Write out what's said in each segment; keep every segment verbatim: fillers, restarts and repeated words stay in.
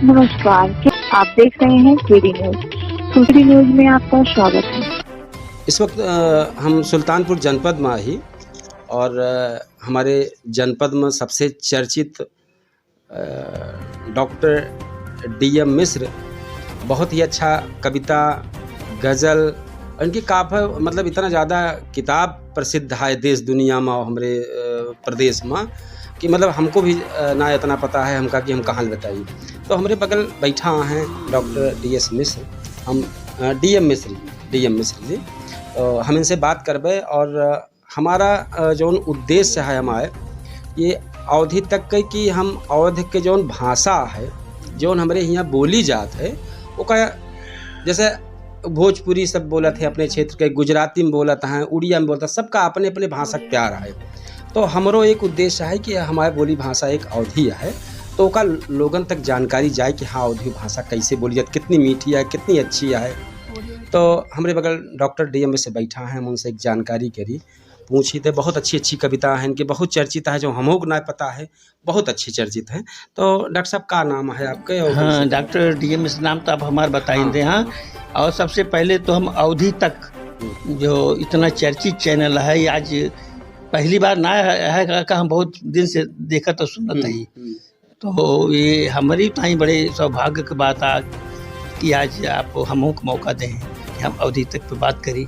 नमस्कार, क्या आप देख रहे हैं केडी न्यूज? केडी न्यूज में आपका स्वागत है। इस वक्त, अ, हम सुल्तानपुर जनपद में ही और, अ, हमारे जनपद में सबसे चर्चित, अ, डॉक्टर डी एम मिश्र, बहुत ही अच्छा कविता, गजल, इनकी काफी, मतलब, इतना ज्यादा किताब प्रसिद्ध है देश दुनिया में और हमरे, अ, प्रदेश में कि, मतलब, हमको भी, अ, ना इतना पता है हमका कि हम कहाँ बताई। तो हमरे बगल बैठा हैं डॉक्टर डी एस मिश्र, हम, अ, डी एम मिश्र जी, डी एम मिश्र जी। तो हम इनसे बात करबे और, अ, हमारा, अ, जौन उद्देश्य है हमारे, ये अवधी तक के कि हम अवध के जौन भाषा है, जौन हमरे हियाँ बोली जात है, ओका जैसे भोजपुरी सब बोलत है अपने क्षेत्र के, गुजराती में बोलत हैं, उड़िया में बोलत हैं, सबका अपने अपने भाषा के प्यार है। तो हमरो एक उद्देश्य है कि हमारे बोली भाषा एक अवधी है, तो ओका लोगन तक जानकारी जाए कि हाँ, अवधी भाषा कैसे बोली जाती, कितनी मीठी है, कितनी अच्छी है। तो हमरे बगल डॉक्टर डी एम से बैठा है, हम उनसे एक जानकारी करी। पूछी थे, बहुत अच्छी अच्छी कविता है इनके, बहुत चर्चित है, जो हमहू को ना पता है, बहुत अच्छी चर्चित है। तो डॉक्टर साहब, का नाम है आपके और हाँ, कौन से डॉक्टर डी एम मिश्र नाम तो आप हमार बताई हाँ। दे, हाँ। और सबसे पहले तो हम अवधी तक, हम्म। जो इतना चर्चित चैनल है, आज पहली बार ना है, है का, का हम बहुत दिन से देखत और सुनत हम्म, ही। हम्म। तो ये हमरी ताईं बड़े सौभाग्य के बात आ कि आज आप हमहू को मौका दें कि हम अवधी तक पे बात करी,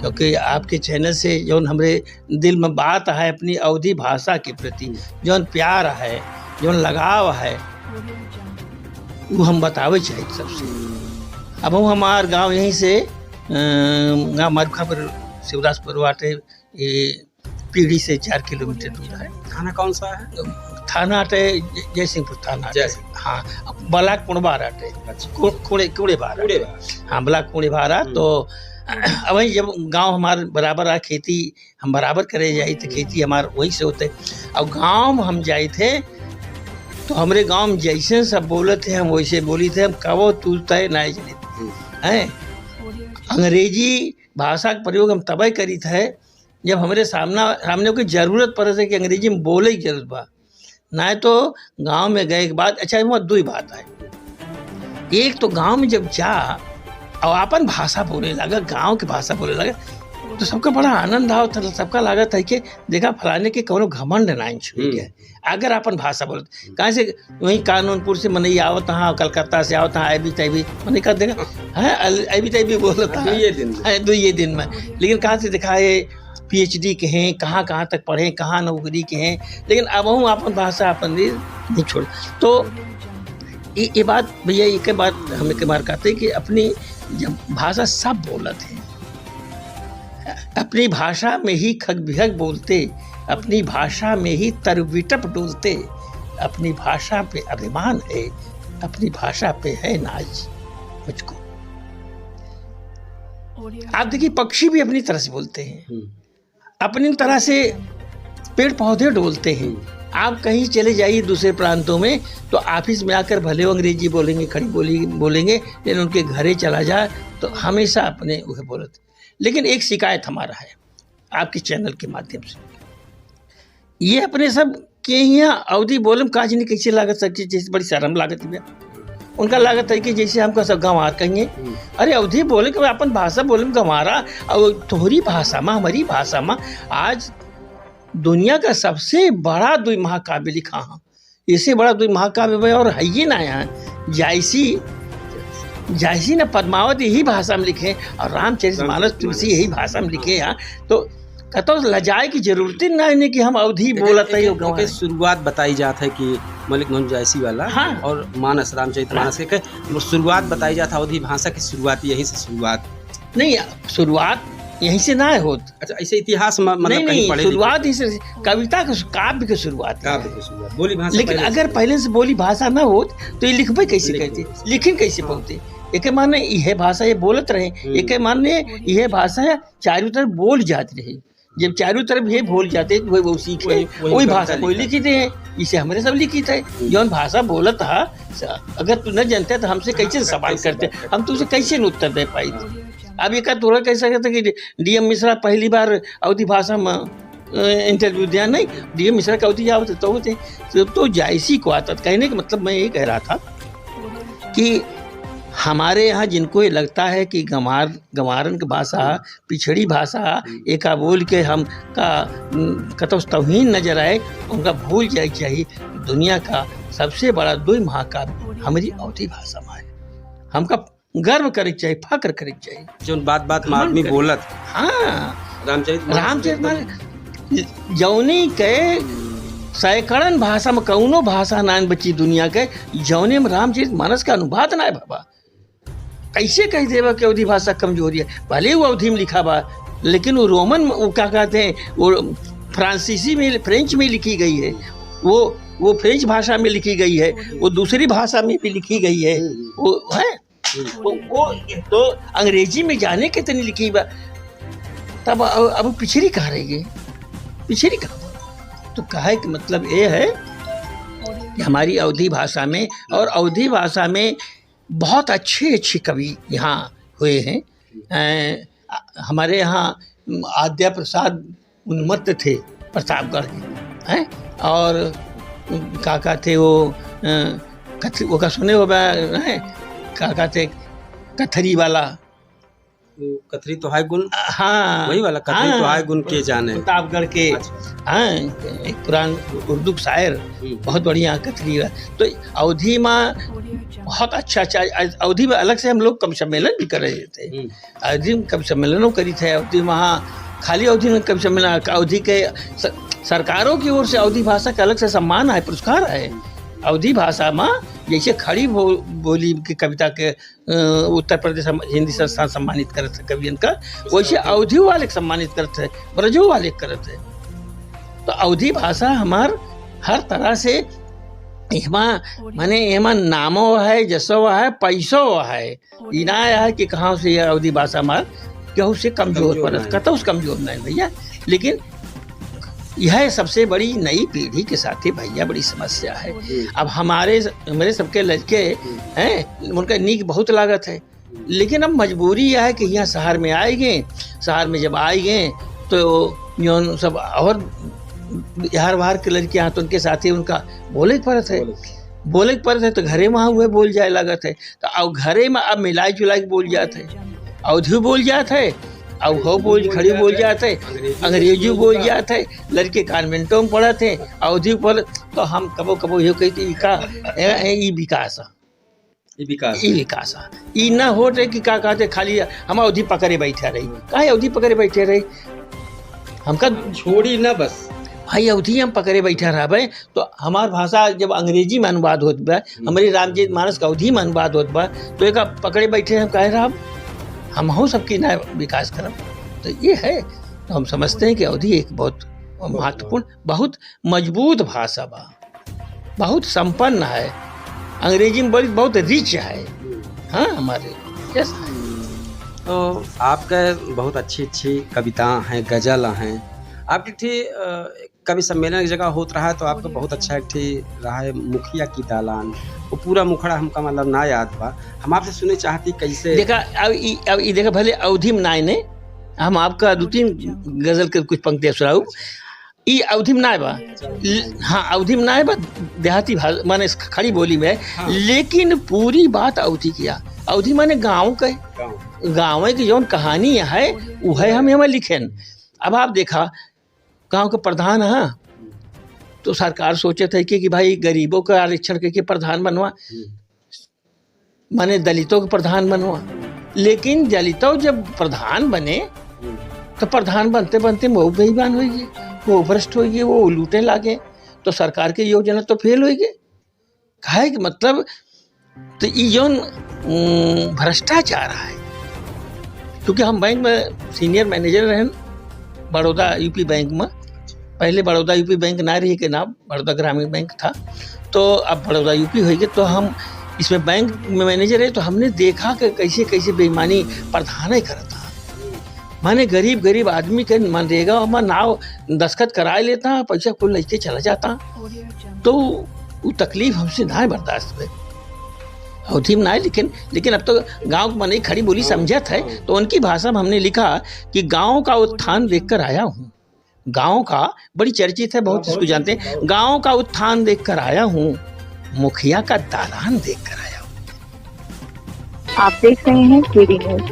क्योंकि आपके चैनल से जौन हमरे दिल में बात है, अपनी अवधी भाषा के प्रति हम्म। जौन प्यार है, जौन लगाव है, वो हम बतावे चाहिए सबसे। अब हम, हमार गांव यहीं से, अ, गांव मरखा पर शिवदासपुर बाटे, ये पीढ़ी से चार किलोमीटर दूर है। थाना कौन सा है? थाना अटे जय-, जयसिंहपुर थाना अटे। जयसिंह। हाँ, ब्लॉक कुड़बार अटे। अच्छा। कु-, कुड़े, कुड़ेबार अटे। कुड़ेबार। हाँ, ब्लॉक कुड़ेबार है। हम्म। तो अब वही जब गांव हमार बराबर आ, खेती हम बराबर करे जाई तो खेती हमार वही से होते। अब गांव में हम जाई थे तो हमरे गांव में जैसे सब बोलत थे, हम वैसे बोली थे, हम कबो तू तय नहीं जानी। हम्म। हैं? अंग्रेजी भाषा के प्रयोग हम तबे करी थे जब हमरे सामना, सामने ओके जरूरत पड़े से कि अंग्रेजी में बोले की जरूरत बा। नाहीं तो गांव में गए के बाद, अच्छा, वहाँ दुई बात है। एक तो गांव में जब जा और आपन भाषा बोले लगा, गांव के भाषा बोले लगा, तो सबका बड़ा आनंद आवत है, सबका लागत है कि देखा फलाने के कौनो घमंड नाहीं छुई हम्म। के, अगर आपन भाषा बोलत। काहे से वहीं कानूनपुर से मनई आवत हाँ, कलकत्ता से आवत हाँ, अभी तभी मनई का देखा, हैं, अल-, अभी तभी बोलत हाँ, हाँ। दुइये दिन में। हैं, दुइये दिन में। लेकिन कहाँ से देखा है, पी एच डी के हैं, कहाँ, कहाँ तक पढ़े, कहाँ नौकरी के हैं, लेकिन अब हम आपन भाषा, आपन रीत नहीं छोड़। तो ये, ये बात भैया, एक बात हम एक बार कहते हैं कि अपनी जब भाषा सब बोलत हैं, अपनी भाषा में ही खग बिहग बोलते, अपनी भाषा में ही तरविटप डोलते, अपनी भाषा पे अभिमान है, अपनी भाषा पे है नाज मुझको। आप देखिए, पक्षी भी अपनी तरह से बोलते हैं, हम्म। अपनी तरह से पेड़ पौधे डोलते हैं। हम्म। आप कहीं चले जाइए दूसरे प्रांतों में, तो ऑफिस में आकर भले वो अंग्रेजी बोलेंगे, खड़ी बोली बोलेंगे, लेकिन उनके घरे चला जाए, तो हमेशा अपने वह बोलते। लेकिन एक शिकायत हमारा है आपके चैनल के माध्यम से, ये अपने सब के यहाँ अवधी बोले में का जाने कैसे लागत, सब चीज जैसे बड़ी शर्म लागत है। उनका लागत है कि जैसे हमका सब गंवार कहेंगे। हम्म। अरे, अवधी बोले के अपन भाषा बोले में गंवारा, और तोहरी भाषा में, हमारी भाषा में आज दुनिया का सबसे बड़ा दुई महाकाव्य लिखा है। इससे बड़ा दुई महाकाव्य भाई और है ही ना यहाँ। जायसी, जायसी ने पद्मावत यही भाषा में लिखे और रामचरित मानस रामचरित तुलसी मानस। यही भाषा में लिखे हाँ। यहाँ। तो कतौ लजाए की जरूरत ही ना है कि हम अवधी एके, बोलत है एके, यो गंवार एके है। शुरुआत बताई जात है कि मलिक मोहन जायसी वाला हाँ। और मानस, रामचरित हाँ। मानस के, के वो शुरुआत बताई जात है, अवधी भाषा की शुरुआत यहीं से शुरुआत। नहीं, शुरुआत यहीं से ना होत। अच्छा, ऐसे इतिहास में, मतलब, नहीं, कहीं नहीं, पढ़े लिखे शुरुआत थे? इसे कविता के, काव्य के शुरुआत है। काव्य के शुरुआत, बोली भाषा लेकिन पहले से अगर पहले से बोली भाषा ना होत, तो ये लिखबे कैसे लिख करते? लिखिन कैसे हाँ। पौते? एके माने इहे भाषा ये बोलत रहे, हम्म। एके माने इहे भाषा है चारों तरफ बोल जात रहे। जब चारों तरफ ये बोल जाते, तो वही, वो सीखे, वही, वही वही कविता भाषा कोई लिखा। लिखी थे। इसे हमरे सब लिखी थे। हम्म। जौन भाषा बोलत हा, स-, अगर तू न जानते तो हमसे कैसे हाँ, सवाल कैसे करते? बात करते? हम तुझे कैसे न उत्तर दे पाई? हाँ। अब एक आध थोड़ा कह सकते कि डी एम मिश्रा पहली बार अवधी भाषा में, अ, इंटरव्यू दिया, नहीं, डी एम मिश्रा का अवधी आवत तो होते, तो, तो जायसी को आता। कहने का मतलब मैं ये कह रहा था कि हमारे यहाँ जिनको ये लगता है कि गंवार, गंवारन की भाषा, हम्म। पिछड़ी भाषा, हम्म। एका बोल के हम का, उम, कतौ तौहीन नजर आए, उनका भूल जाए के चाहिए। दुनिया का सबसे बड़ा दुई महाकाव्य हमरी अवधी भाषा मा है। हमका गर्व करे के चाहिए, फक्र करे के चाहिए। जौन बात बात मा घमंड आदमी करे। बोलत। हाँ। रामचरित मानस रामचरित एकदम मानस, जौनी के सैकड़न भाषा मा कौनो भाषा नान बची दुनिया के, जौने मा रामचरित मानस का अनुवाद ना है बाबा। कैसे कह देबा कि अवधी भाषा कमजोरी है? भले वो अवधी मा लिखा बा, लेकिन वो रोमन मा, वो क्या कहते हैं, वो फ्रांसीसी मा, फ्रेंच मा लिखी गई है, वो, वो फ्रेंच भाषा मा लिखी गई है, वो दूसरी भाषा मा भी लिखी गई है, वो है। वो, वो तो अंग्रेजी मा जाने कितनी लिखी बा, तब अब, अब पिछड़ी कहाँ रह गई? पिछड़ी कहाँ? तो कहे के मतलब ये है कि हमारी अवधी भाषा मा, और अवधी भाषा मा बहुत अच्छे अच्छे कवि यहाँ हुए हैं। अ, हमारे यहाँ आद्या प्रसाद उन्मत्त थे प्रतापगढ़ के, हैं? और का कहते वो, अ, कथ-, वो का सुने हो बा, हैं? का कहते कथरी वाला। वो कथरी तो है गुण। हाँ। वही वाला कथरी तो हाँ। है गुण के जाने। प्रतापगढ़ के, अच्छा। हाँ, एक पुरान उर्दू के शायर, हम्म। बहुत बढ़िया कथरी है। तो अवधी मा बहुत अच्छा, अच्छा, अवधी मा अलग से हम लोग कवि सम्मेलन भी कर रहे थे। हम्म। अवधी मा कवि सम्मेलनों करी थे, अवधी मा, हाँ, खाली अवधी मा कवि सम्मेलन, अवधी के स-, सरकारों की ओर से अवधी भाषा के अलग से सम्मान है, पुरस्कार है। अवधी भाषा मा जैसे खड़ी बो-, बोली की कविता के, अ, उत्तर प्रदेश सम-, हिंदी संस्थान सम्मानित करत है कवियन का, वैसे अवधी वाले के सम्मानित करत है, ब्रजो वाले के करत है। तो अवधी भाषा हमार हर तरह से एहमा, माने एहमा नामो है, जसो है, पैसो है। ई ना है कि कहाँ से ये अवधी भाषा हमार केहू से कमजोर कमजोर पड़त, नहीं। कतौ से कमजोर नहीं भैया। लेकिन यह सबसे बड़ी नई पीढ़ी के साथे भैया बड़ी समस्या है। हम्म। अब हमारे, हमारे सबके लड़के हम्म। हैं, उनका नीक बहुत लागत है। हम्म। लेकिन अब मजबूरी यह है कि यहाँ शहर में आए गए, शहर में जब आए गए तो जौन सब और बिहार बाहर के लड़के यहाँ तो उनके साथे उनका बोले के पड़त है। बोले। बोले के पड़त है तो घरे मा उहे बोल जाए लागत है। तो अब घरे मा अब मिलाई जुलाई के बोल जात है, अवधी बोल जात है, अब हो बोल, खड़ी बोल जात है, अंग्रेजी बोल जात है, लड़के कॉन्वेंटों मा पढ़त है, अवधी पढ़, तो हम कबो कबो यो कहित है, "ई का, ए, ए, ई विकास है।" ई विकास ई है। विकास है। ई ना होत है कि का कहते खाली हम अवधी पकड़े बैठा रही। काहे अवधी पकड़े बैठे रही? हमका छोड़ी ना बस। भाई, अवधी हम पकड़े बैठा रहबे, तो हमार भाषा जब अंग्रेजी मा अनुवाद होत बा, हम्म। हमरे रामचरित मानस का अवधी मा अनुवाद होत बा, तो एका पकड़े बैठे हम काहे रहब? हमहू सबकी ना विकास करब। तो ये है, तो हम समझते हैं कि अवधी एक बहुत बहुत महत्वपूर्ण, बहुत मजबूत भाषा बा, बहुत संपन्न है, अंग्रेजी मा बड़ी, बहुत rich है। हम्म। हाँ, हमारे, yes। तो आपके बहुत अच्छी अच्छी कविता हैं, गजल हैं, आपके ठे, अ, कवि सम्मेलन एक जगह होत रहा है, तो आपका बहुत अच्छा एक ठे रहा है, मुखिया की दालान। वो पूरा मुखड़ा हमका, मतलब, ना याद बा। हम आपसे सुने चाहती कैसे? देखा, अब ई, अब ई देखा, भले अवधी मा नाय ने, हम आपका दो तीन गजल के कुछ पंक्तियाँ सुनाऊ। ई अवधी मा नाय बा। ल-, हाँ, अवधी मा नाय बा, देहाती भा-, माने खड़ी बोली में, हाँ। लेकिन पूरी बात अवधी किया। अवधी माने गाँव के, गाँव। गाँव की जौन कहानी है, उहे हम एमा लिखेन। अब आप देखा, गाँव के प्रधान ह, तो सरकार सोचत है कि, कि भाई गरीबों का आरक्षण के, के प्रधान बनवा, हम्म। माने दलितों के प्रधान बनवा। लेकिन दलितों जब प्रधान बने, हम्म। तो प्रधान बनते बनते वो बेईमान होइगे, वो भ्रष्ट होइगे, वो लूटे लागे, तो सरकार के योजना तो फेल होइगे। काहे कि मतलब, तो ई जौन, उम, भ्रष्टाचार है, क्योंकि हम बैंक में senior manager रहन, बड़ौदा यूपी बैंक में। पहले बड़ौदा यूपी बैंक ना रही के नाम, बड़ौदा ग्रामीण बैंक था, तो अब बड़ौदा यूपी होइगे, तो हम इसमें बैंक में manager है, तो हमने देखा कि कैसे, कैसे बेईमानी प्रधान है करता। माने गरीब, गरीब आदमी के मनरेगा में नाव दस्तखत कराए लेता, पैसा कुल लेके चला जाता। तो वो तकलीफ हमसे ना बर्दाश्त हुए। अवधी में ना है, लेकिन, लेकिन अब तो गाँव के मनई खड़ी बोली समझत है, तो उनकी भाषा में हमने लिखा कि गाँव का उत्थान देखकर आया हूँ। गाँव का, बड़ी चर्चित है, बहुत इसको जानते हैं। गाँव का उत्थान देखकर आया हूँ, मुखिया का दालान देखकर आया हूँ। आप देख रहे हैं केडी न्यूज।